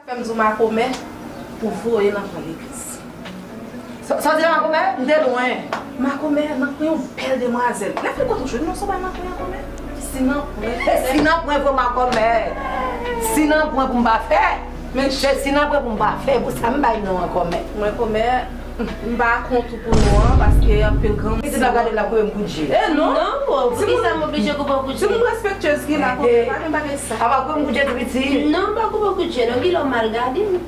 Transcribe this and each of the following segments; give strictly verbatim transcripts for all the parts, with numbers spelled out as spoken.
Fè m di w makomè pou voye nan pran legliz. Sa, sa w di la makomè? M te lwen. Makomè nan pran yon bèl demwazèl. Lè fin kote w jwenn non sa w bay makomè, makomè. Si nan pran. E si nan pran pou makomè. Si nan pran pou m pa fè. Men se si nan pran pou m pa fè. Pou sa m bay non an kòmè. Mwen kòmè, m pa kont ou pou non an, paske anpil granmoun. Pitit la gade l ap koupe m kout je. E non. Non, bro, poukisa m oblije koupe w kout je? Timoun respektyez ki la, kòmè, pa gen bagay sa. A pa koupe m kout je, ti pitit. Non, m pa koupe w kout je, non, kilè w mal gade m.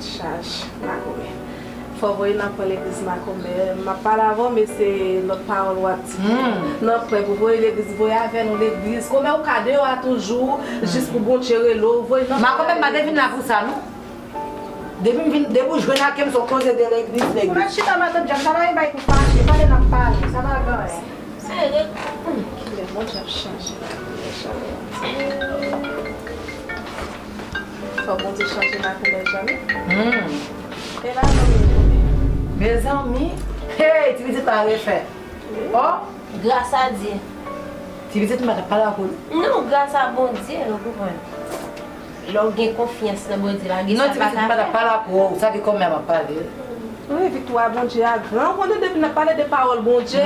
Chaj, makomè. Fò voye nan pran legliz makomè. M ap pale avè w, men se lòt pawòl w ap di. Hmm. Nan prè pou voye legliz, voye avè nou legliz. Kòmè ou ka deyò a toujou, jis pou Bondye rele w, voye nan. Makomè, m pa te vin la pou sa, non. Depi m vin, depi w jwenn ak m, se w koze de legliz, legliz. Ou mèt chita nan tèt djab, sa pa yon bagay pou fache, pale n ap pale, sa pa gen anyen. Kilè Bondye ap chanje la, kilè chanje. Fò Bondye chanje makomè Jami. Hmm. E la, zanmi, zanmi. Mezanmi, hey, ti pitit la refè. Oh! Gras a Dye. Ti pitit mwen t ap pale ak ou. Non, gras a Bondye, ou konprann. Lè w gen konfyans nan Bondye, pa gen sa pa ka fè. Non, ti pitit mwen t ap pale ak ou, sa ki kòmè m ap pale. Wi, viktwa Bondye a gran. Ou konnen depi n ap pale de pawòl Bondye,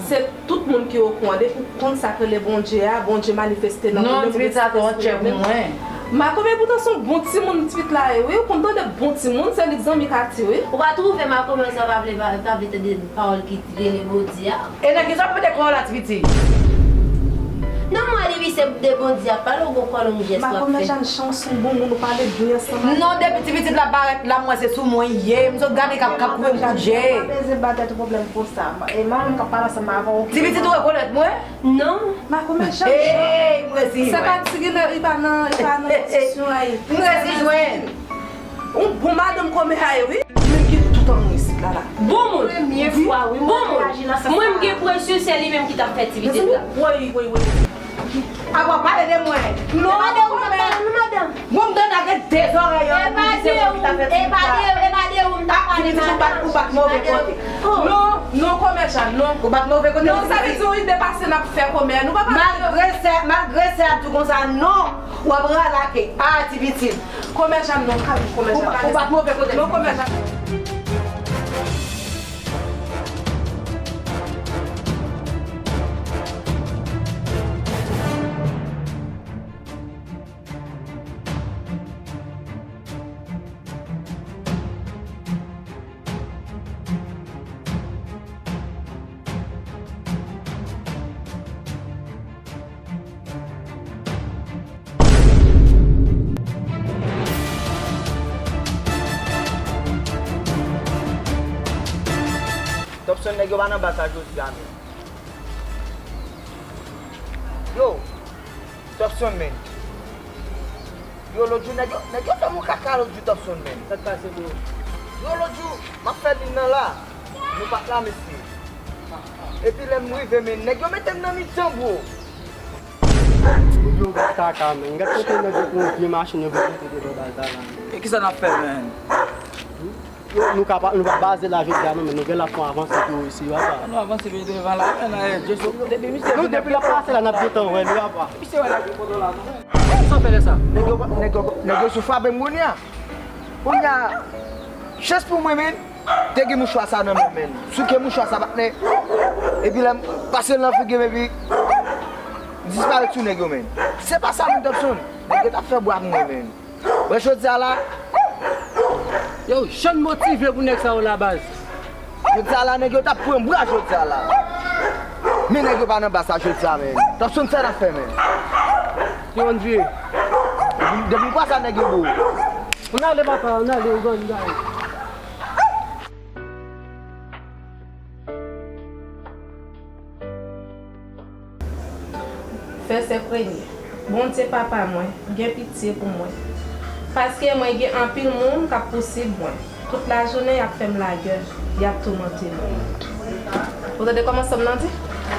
se tout moun ki okouran. Depi w konn sa k rele Bondye a, Bondye manifeste nan moun yo. Non, ti pitit sa twò tchè pou mwen. Makomè poutan se yon bon timoun ti pitit la ye, wi. Ou konn tande bon timoun, se li k zanmi Kati, wi. Ou pa twouve makomè sa pa vle, pa, pa vle tande pawòl ki rele Bondye a? E nan kisa w mete kò w la, ti pitit? Non, mwen, depi se de Bondye ap pale, ou gon kò long jès w ap fè. Makomè Jàn, chans ou bon moun, ou pale byen ansanm avè m. Non, depi ti pitit la parèt la, mwen se sou mwen li ye. M sot gade k ap, k ap koupe m kout je. Makomè Jàn, pa bezwen ba tèt ou pwoblèm konsa. E manman m k ap pale ansanm avè w. Ti pitit ou rekonèt mwen? Non. Makomè Jàn. Hey, m resi jwenn. Se pa ti gilè, li pa nan, li pa nan diskisyon a ye. M resi jwenn. Yon bon madanm kòmè a ye, wi. Li menm ki tout an nou isit la, la. Bon moun. Premye fwa, wi, mwen reyaji nan sans sa. Mwen, m gen prensip, se li menm ki t ap fè ti pitit la. Woy, woy, woy. A, w ap pale de mwen. Non, e pa de ou m ap pale, non, madanm. Bon, m tande ak de zòrèy an, se ou ki t ap fè ti pitit la. E pa de ou, e pa de ou m t ap pale, madanm. Ti pitit, ou bat, ou bat move kote. Non, non, kòmè Jàn, non. Ou bat move kote. Non, sa vle di yon ide pase n ap fè kòmè. Nou pa pale. Malgre sè, malgre sè ap di w konsa, non. W ap rale ak, a, ti pitit. Kòmè Jàn non, kalm, kòmè Jàn. Ou pa, ou pa move kote. Non, kòmè Jàn. Topson, nèg yo pa nan baz sa jodi a menm. Yo, Topson, men. Yo, lòt jou, nèg yo, nèg yo fè m yon kaka lòt jou, Topson, men. Sa k pase, bro? Yo, lòt jou, m ap fè liy nan la. Nou pa t la, mesye. Epi lè m rive, men, nèg yo mete m nan mitan, bro. Yo, gad kaka, men. Gad kote nèg yo pran vye machin, yo vin mete devan baz la, la. E kisa n ap fè, men? Yo, nou ka pa, nou pa baze la jodi a, non, men nou gen la fon avanse tou isi, yo, apa. Nou avanse pi devan la, men, eh, Jezi, depi misye. Non, depi l ap pase la, n ap gentan wè l, yo, apa. Misye wè nèg yo kote la, non. Sa w fè lè sa? Nèg yo, nèg yo, nèg yo sou frape m kounye a. Kounye a, chans pou mwen, men, te gen mouchwa sa nan men m, men. Souke mouchwa sa, patnè. Epi lè m pase l nan figi m, epi disparèt sou nèg yo, men. Se pa sa, men, Topson. Nèg yo t ap fè bwa pou mwen, men. Wè jodi a la. Yo, jan n motive pou nèg sa yo la, baz. Jodi a la, nèg yo t ap pran bra jodi a la. Men nèg yo pa nan baz sa jodi a, men. Topson, sa n ap fè, men? Yo, ann vire. Depi, depi m kwè sa, nèg yo bo. Ann ale, papa, ann ale, ou grann, ann ale. Vèsè premye. Bondye, Papa mwen, gen pitye pou mwen, paske mwen gen anpil moun k ap pousib mwen. Tout lajounen, y ap fè m lagè, y ap toumante m. Ou tande kòman sòm nan di?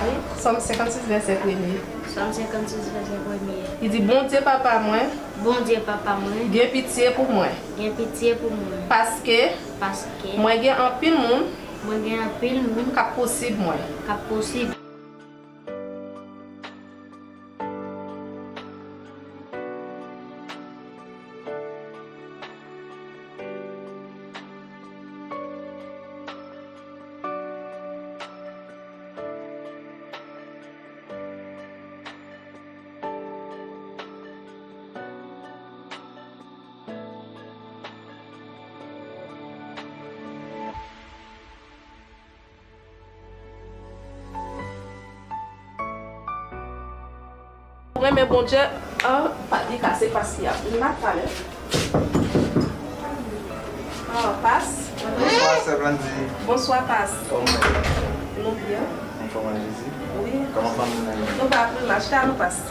Wi. Sòm senkannsis, vèsè premye. Sòm senkannsis, vèsè premye. Li di, Bondye, Papa mwen, Bondye, Papa mwen, gen pitye pou mwen, gen pitye pou mwen, paske, paske, mwen gen anpil moun, mwen gen anpil moun, k ap pousib mwen, k ap pousib. Mwen renmen Bondye. Ah, pa li kase pas li ap vin la talè. Ah, pas. Bonswa, sè Blandy. Bonswa, pas. Kòman w ye? Nou byen. Anfòm an Jezi? Wi. Kòman fanmi w ye? Nou pa pli mal, chita nou, pas.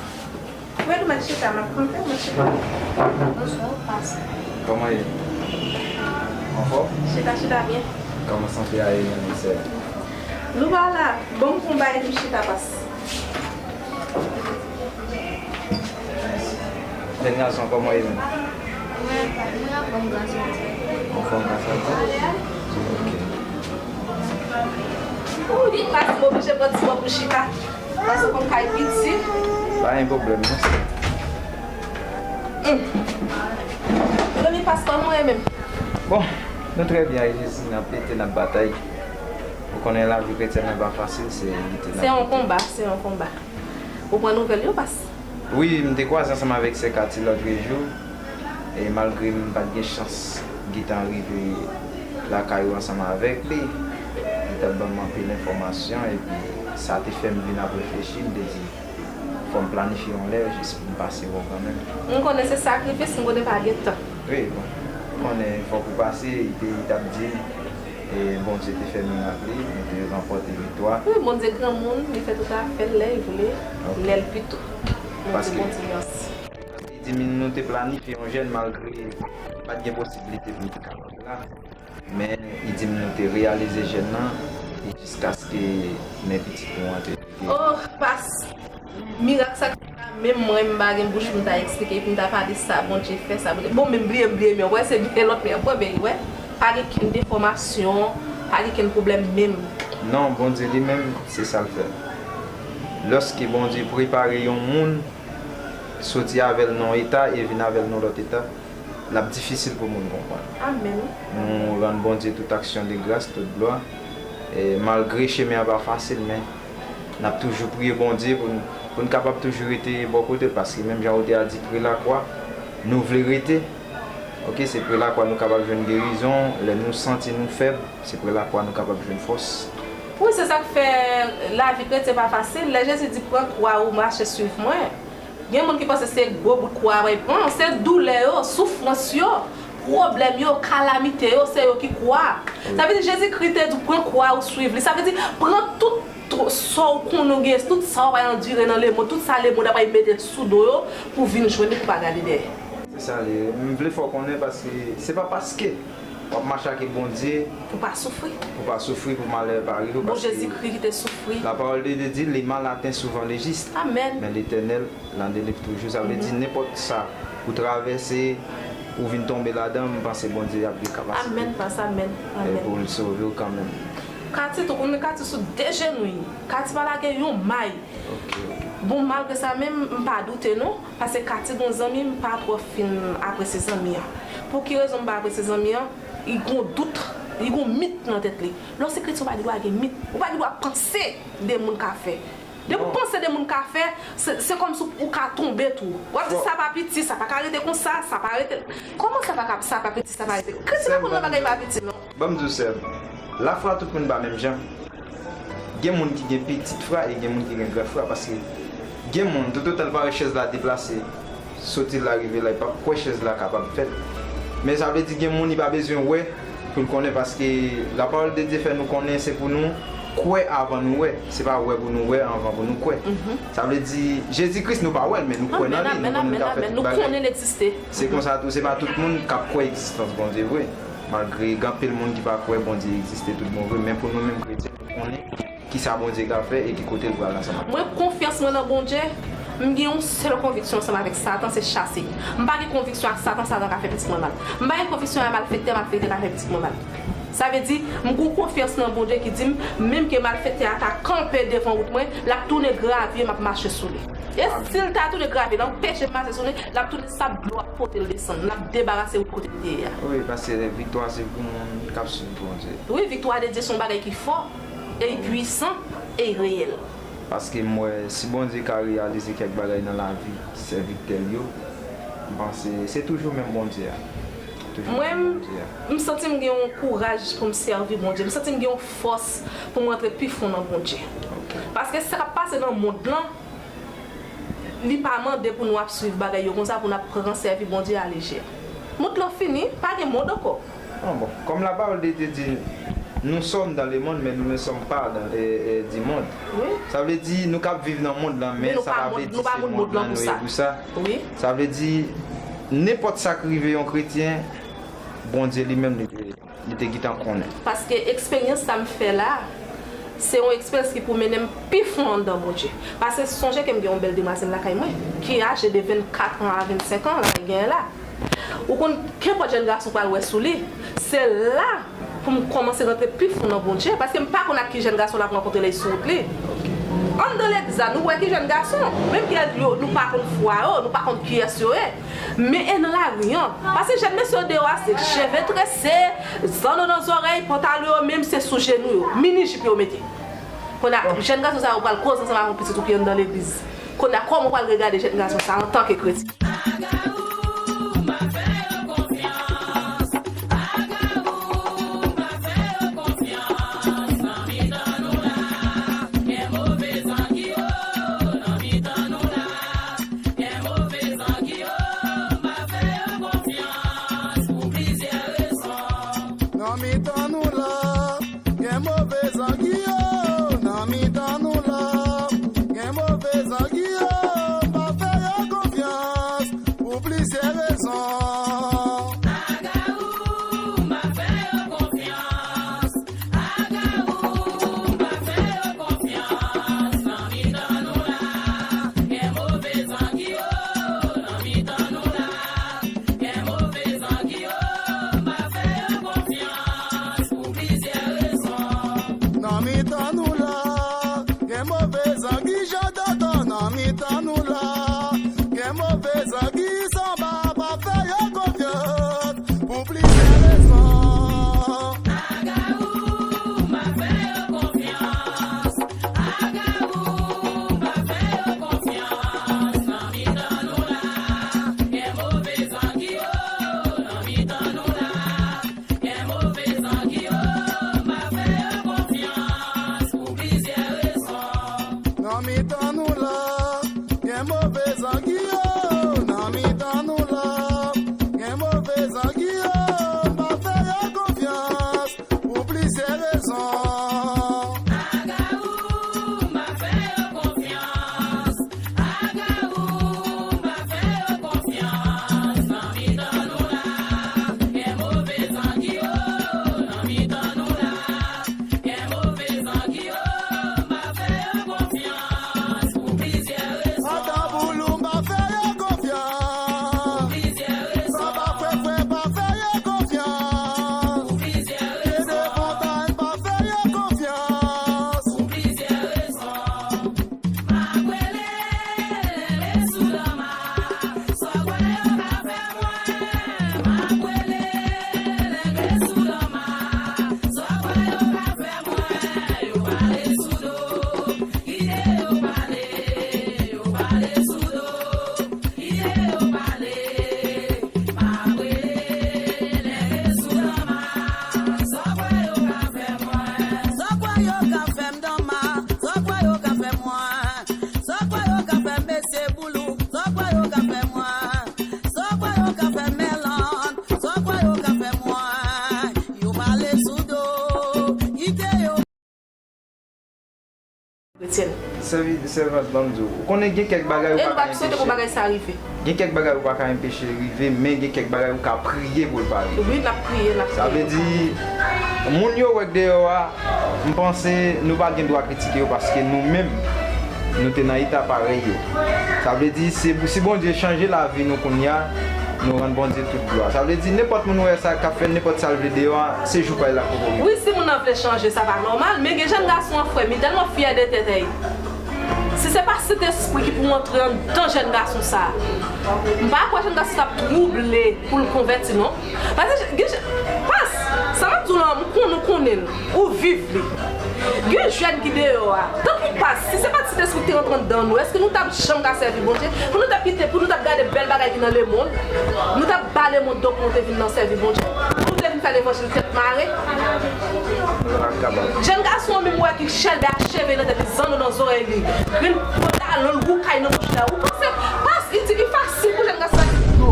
Wi, nou mèt chita, m ap kanpe, mèt chita. Bonswa, pas. Kòman w ye? Anfòm? Chita, chita byen. Kòman sante a ye menm, sè? Nou pa la. Bon, m pran bagay pou chita, pas. Jèn gason, kòman w ye menm? Mwen, mwen anfòm, gras a Dye. Anfòm, gras a Dye? Ok. Ou di pas m oblije pran ti bò pou chita. Pas ou konn kay piti. Pa gen pwoblèm, non, sè. Hum. Mezanmi, pas, kòman w ye menm? Bon, nou trè byen, Jezi, n ap lite, n ap batay. Ou konnen lavi kretyèn nan pa fasil, se lite n ap lite. Se yon konba, se yon konba. Ou pran nouvèl yo, pas? Wi, m te kwaze ansanm avèk sè Cathy lòtrejou, e malgre m pa t gen chans gentan rive lakay ou ansanm avèk li, li t ap ban m anpil enfòmasyon, epi sa te fè m vin ap reflechi, m te di, fò m planifye yon lè jis pou m pase wè w kanmenm. M konnen se sakrifis, m konnen pa gen tan. Wi, bon, m konnen fòk ou pase, li te, li t ap di m, e Bondye te fè mirak li, nou te ranpòte viktwa. Wi, Bondye granmoun, li fè tout afè l lè l vle, lè l pito. Paske Bondye, mèsi. Li di m nou te planifye yon jèn malgre pa t gen posiblite pou nou te kapab la. Men li di m nou te reyalize jèn nan, e jiskaske men pitit nou an te rive. Oh, pas! Mirak sa ki pa menm mwen, m pa gen bouch pou m ta eksplike, pou m ta pale sa Bondye fè, sa Bondye. Bon, men m bliye, m bliye, men wè, se byen lòt men, wè, men wè, pa gen kenn defòmasyon, pa gen kenn pwoblèm menm. Non, Bondye li menm, se sa l fè. Lòske Bondye prepare yon moun, soti avè l nan yon eta e vin avè l nan lòt eta, l ap difisil pou moun konprann. Amèn. Nou rann Bondye tout aksyon de gras, tout glwa. E malgre chemen an pa fasil, men n ap toujou priye Bondye pou n, pou n kapab toujou rete bò kote l, paske menm jan ou te al di pre lakwa, nou vle rete. Oke, se pre lakwa nou kapab jwenn gerizon, lè nou santi nou fèb, se pre lakwa nou kapab jwenn fòs. Wi, se sa k fè lavi kretyen pa fasil. Lè Jezi di, pran kwa ou, mache, swiv mwen. Gen moun ki panse se gwo bout kwa a pral pran, se doulè yo, soufrans yo, pwoblèm yo, kalamite yo, se yo ki kwa. Sa vle di Jezikri te di w pran kwa ou swiv li. Sa vle di pran tout, tout sa w konnen w gen, tout sa w pral andire nan lemonn, tout sa lemonn ap pral mete sou do yo pou w vin jwenn li, pou w pa gade dèyè. Se sa li ye. M vle fè w konnen paske se pa paske w ap mache ak Bondye pou w pa soufri. Pou w pa soufri, pou malè pa rive w, paske Jezikri ki te soufri. La parole de Dieu dit, le mal atteint souvent le juste. Amèn. Men Letènèl, l an delivre toujours. Sa vle di nenpòt sa ou travèse, ou vin tonbe ladan, m panse Bondye ap gen kapasite, amèn, pas, amèn, e, amèn, pou l sove w kanmenm. Kati tou, konnen Kati sou de jenou l. Kati pa lage yon may. Ok, ok. Bon, malgre sa menm, m pa doute non, paske Kati gon zanmi, m pa twò fin apresye zanmi an. Pou ki rezon m pa apresye zanmi an? Li gon dout, li gon mit nan tèt li. Lè w se kretyen, ou pa gen dwa gen mit. Ou pa gen dwa panse de moun ka fè. Depi w panse de moun ka fè, se, se kòmsi w ka tonbe tou. W ap di sa pa piti, sa pa ka rete konsa, sa pa rete. Kòman sa pa ka, sa pa piti, sa pa rete? Kretyen pa konn nan bagay pa piti non. Ban m di w, sè m, lafwa tout moun pa menm jan. Gen moun ki gen pitit fwa e gen moun ki gen gran fwa, paske gen moun, toutotan l pa wè chèz la deplase, soti la rive la, li p ap kwè chèz la kapab fèt. Men sa vle di gen moun li pa bezwen wè pou l konnen, paske la parole de Dieu fè nou konnen se pou nou kwè avan nou wè. Se pa wè pou nou wè anvan pou nou kwè. Sa vle di Jezi Kris nou pa wè l, men nou kwè nan li, nou konnen l ka fè tout bagay. Nou konnen l egziste. Se konsa tou, se pa tout moun k ap kwè egzistans Bondye vre. Malgre gen anpil moun ki pa kwè Bondye egziste tout bon vre, men pou nou menm kretyen, nou konnen kisa Bondye ka fè e ki kote l pral ansanm avè nou. Mwen, konfyans mwen nan Bondye, m gen yon sèl konviksyon ansanm avèk Satan, se chase. M pa gen konviksyon ak Satan, Satan ka fè pitit mwen mal. M pa gen konviksyon ak malfektè, malfektè ka fè pitit mwen mal. Sa vle di, m gen konfyans nan Bondye ki di m, menm ke malfektè a ta kanpe devan wout mwen, l ap tounen gravye, m ap mache sou li. E si l ta tounen gravye, l anpeche m mache sou li, l ap tounen sab dlo ap pote l desann, l ap debarase wout kote l te ye a. Wi, paske viktwa se pou moun k ap swiv Bondye. Wi, viktwa de Dye se yon bagay ki fò. E li pwisan, e li reyèl. Paske m wè, si Bondye ka reyalize kèk bagay nan lavi sèvitè l yo, m panse se toujou menm Bondye a. Toujou menm Bondye a. Mwen, m santi m gen yon kouraj pou m sèvi Bondye. M santi m gen yon fòs pou m rantre pi fon nan Bondye. Ok. Paske sa k ap pase nan mond lan, Li pa mande pou nou ap swiv bagay yo konsa, pou n ap pran sèvi Bondye alejè. Mond lan fini, pa gen mond ankò. Bon, bon. Comme la parole de Dieu dit, nous sommes dans le monde, mais nous ne sommes pas dans, eh, eh, du monde. Wi. Sa vle di, nou k ap viv nan mond lan, men sa pa vle di se mond lan nou ye pou sa. Wi. Sa vle di, nenpòt sa k rive yon kretyen, Bondye li menm li te, li te gentan konnen. Paske eksperyans sa m fè la, se yon eksperyans ki pou mennen m pi fon anndan Bondye. Paske sonje ke m gen yon bèl demwazèl lakay mwen, ki aje de vennkat an a vennsenk an, la, li genyen la. Ou konn, kenpòt jèn gason pral wè sou li, se la pou m kòmanse rantre pi fon nan Bondye, paske m pa konn ak ki jèn gason l ap rankontre lè l sou wout li. Anndan legliz la, nou wè ki jèn gason, menm ke yo, nou pa konn fwa yo, nou pa konn kiyès yo ye. Men e nan lari an. Paske jèn mesye yo deyò a, se cheve trese, zanno nan zòrèy, pantalon yo menm se sou jenou yo, mini jip yo mete. Kounye a, jèn gason sa yo pral koze ansanm ak yon pitit ou ki anndan legliz. Kounye a, kòman w pral regade jèn gason sa antanke kretyen? Nan mitan nou la, gen move zangi yo. Nan mitan nou la, gen move zangi yo. M pa fè yo konfyans pou plizyè rezon. Nan mitan nou la, gen move zangi jan dòdò. Nan mitan nou la, gen move zangi sanba, pa fè yo konfyans pou plizyè rezon. Nan mitan nou la, gen move zangi yo. Nan mitan nou la, gen move zangi yo. M pa fè yo konfyans pou plizyè rezon. Antan boulou m pa fè yo konfyans. Sanba fwefwe pa fè yo konfyans. Pye de montay pa fè yo konfyans. Kretyèn. Sèvant, ban m di w, ou konnen gen kèk bagay ou pa ka enpeche. Gen kèk bagay ou pa ka enpeche rive, men gen kèk bagay ou ka priye pou l pa rive. Wi, n ap priye, n ap priye. Sa vle di, moun yo wè k deyò a, m panse nou pa gen dwa kritike yo paske nou menm, nou te nan eta parèy yo. Sa vle di, si Bondye chanje lavi nou kounye a, nou rann Bondye tout glwa. Sa vle di, nenpòt moun wè sa k ap fè nenpòt sa l vle deyò a, se jou pa l la poko rive. Wi, si moun nan vle chanje, sa pa nòmal, men gen jèn gason an, frè m, li tèlman fyè de tèt, èy. Si se pa Sentespri ki pou antre anndan jèn gason sa a, m pa kwè jèn gason sa ap twouble pou l konvèti, non. Paske, gen, pas, sa m ap di w la, m konnen, ou konnen l, ou viv li. Gen jèn ki deyò a. Tankou pas, si se pa t Sentespri ki te rantre anndan nou, èske nou t ap janm ka sèvi Bondye? Pou nou t ap kite, pou nou t ap gade bèl bagay ki nan lemonn, nou t ap ba lemonn do pou nou te vin nan sèvi Bondye? Pou nou te vin fè levanjil tèt mare? Jèn gason an menm ou wè ki chèlbè ak cheve nan tèt li, zanno nan zòrèy li, grenn pantalon l woukay nan bouch li a. Ou panse Li di li fasil pou jèn gason. Yo,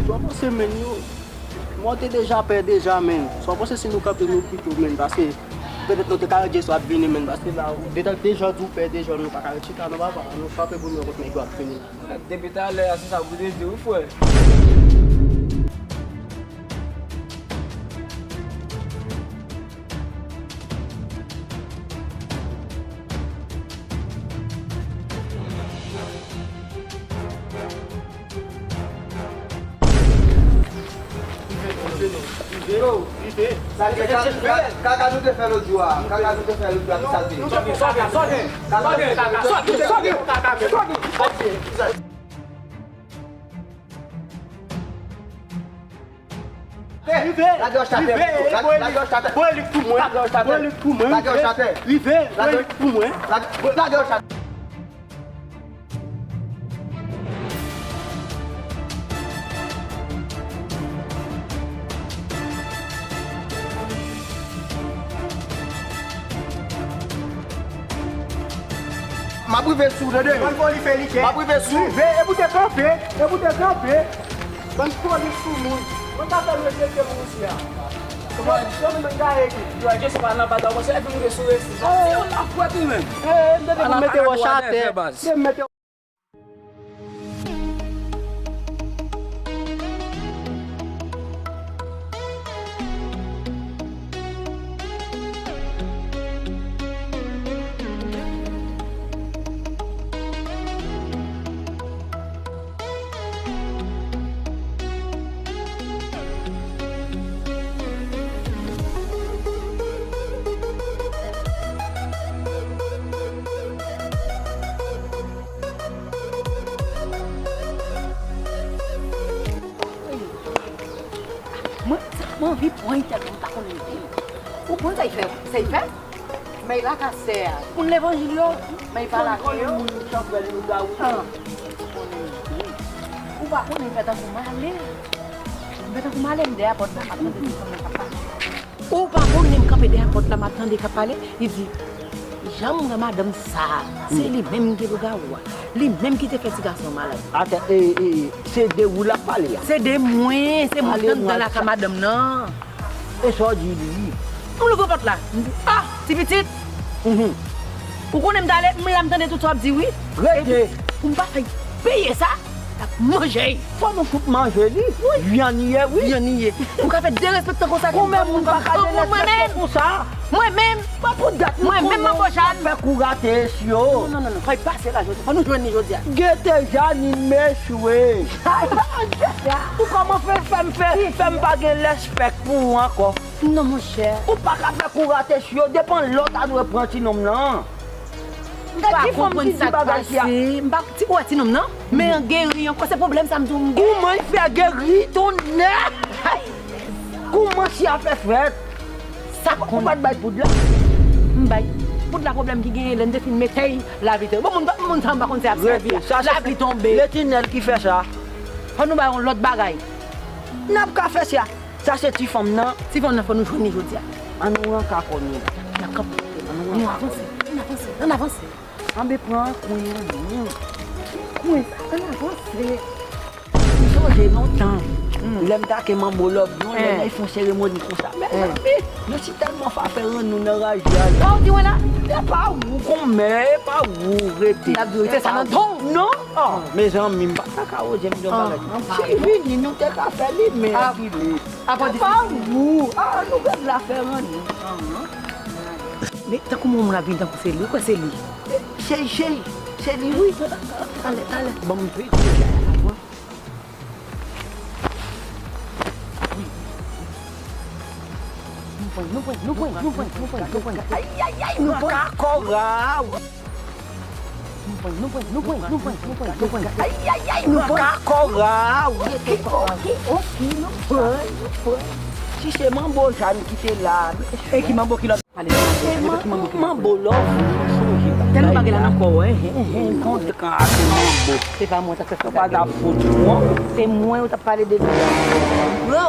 sa w panse, menn, yo? Mwen te deja pè deja, menn. Sa w panse si nou kanpe, nou kite w, menn? Paske petèt nou te ka ranje sa w ap vini, menn. Paske la, detan deja di w pè deja, nou pa ka ret chita, non, papa. Nou kanpe pou nou wè kote nèg yo ap vini la. Depi talè a, se sa w te di, wi, frè. Yo, rive. Sa se ka-, ka-, kaka nou te fè lòt jou a. Kaka nou te fè lòt jou a, ki sa l te ye? Kaka, kaka, kaka, kaka. Rive, lage wòch atè, rive, lage wòch atè. Boy, lik pou mwen. Lage wòch atè. Boy, lik pou mwen. Lage wòch atè. Rive, boy, lik pou mwen. Lage, lage wòch atè. M ap rive sou, tande. Bann foli fè li kè. M ap rive sou. Rive, e pou te kanpe, e pou te kanpe. Bann foli sou moun. Mwen pa fè m respekte moun isi a. Kòman? Yo, yo, menm gade ki. Yo, je se pa nan bata, mwen se epi mwen sou resi. Se yon lafwèt ou menm. Eh, m tande pou mete wòch atè. M mete Mwen, sa, mwen anvi pran tèlman m pa konnen li. Ou konn sa y fè? Sa y fè? Men y la ka sè a. Moun levanjil yo, men y pa lage yo. Moun chanpwèl lougawou. Ah. Ou pa konnen m fè tankou m ale. M fè tankou m ale, m dèyè pòt la, m ap tande ti fanm nan k ap pale. Ou pa konnen m kanpe dèyè pòt la, m ap tande k ap pale. Li di, jan m wè madanm sa a, se li menm ki lougawou a. Li menm ki te fè ti gason an malad. Atè, e, e, e, se de ou l ap pale a? Se de mwen, se mwen k t anndan lakay madanm nan. E sa w di li? M louvri pòt la. M di, ah, ti pitit! Mhm. Ou konnen m t ale, m la m tande tout sa w ap di, wi. Rete! Epi, pou m pa fè peye sa, l ap manje. Fò nou fout manje li. Wi. Vyann li ye, wi. Vyann li ye. Ou ka fè derespektan konsa. Ou menm, ou pa ka derespektan konsa. Mwen menm. Pa pou dat nou konnen w fè kou rate si yo. Non, non, non, non. Fò l pase la jodi. Fò nou jwenn li jodi a. Gete Janine m echwe. Ou kòman fè, fè m fè, fè m pa gen lèspèk pou ou ankò. Non, monchè. Ou pa ka fè kou rate si yo. Depan lè w ta dwe pran ti nonm nan. Gad ti fanm ki di bagay si a. M pa, ti, ou wè ti nonm nan? Men an geri ankò, se pwoblèm sa m di w m gen. Kouman l fè geri, tonnè? Kouman si a fè fèt? Sa ou pa t bay poud la? M bay. Poud la, pwoblèm ki genyen, lè n te fin mete l, lavi te. Bon, moun, moun sa m pa konn se ap sèvi a. Lavi tonbe. Letènèl ki fè sa. Fò nou bay yon lòt bagay. N ap ka fè sa. Sa se ti fanm nan. Ti fanm nan, fò nou jwenn li jodi a. Ann nou ranka kò nou. N ap kanpe. Ann nou ranka kò nou. Nou avanse, ann avanse, ann avanse. Ann pran kwen an non. Kwen sa, ann avanse. M sonje lontan. Hmm. Lè m t ake Manbo Love, yon lè, eh, y fè yon seremoni konsa. Mezanmi, yo si tèlman fè rann nou nan raje a la. Sa w di mwen la? E pa ou konmè, e pa ou rete. N ap di w rete sa nan don. Non. Oh, mezanmi, m pa t ka ka oze m di yon bagay. Si vini, nou te ka fè li, men kilè. Apa di pa ou. Ah, nou menm la fè rann nou. Men tankou moun la vin tankou se li, ou kwè se li? Se, se, se li, wi. Talè, talè. Bon, m vle di deja avan. Nou pran, nou pran, nou pran, nou pran, nou pran, nou pran. Ay, ay, ay, nou pran. Kòkòra. Nou pran, nou pran, nou pran, nou pran, nou pran, nou pran. Ay, ay, ay, nou pran. Kòkòra. Ok, ok, ok, nou pran, nou pran. Si se Manbo Jàn ki te la. E ki Manbo ki lòt? Pale de Manbo, pale de ki Manbo ki la. Manbo Love, m sonje. Tèlman bagay la nan kò w, hein, hein, hein, konn. Kan ake Manbo. Se pa mwen, sa fè. Ou pa ta fout mwen. Se mwen ou t ap pale de li. Bro.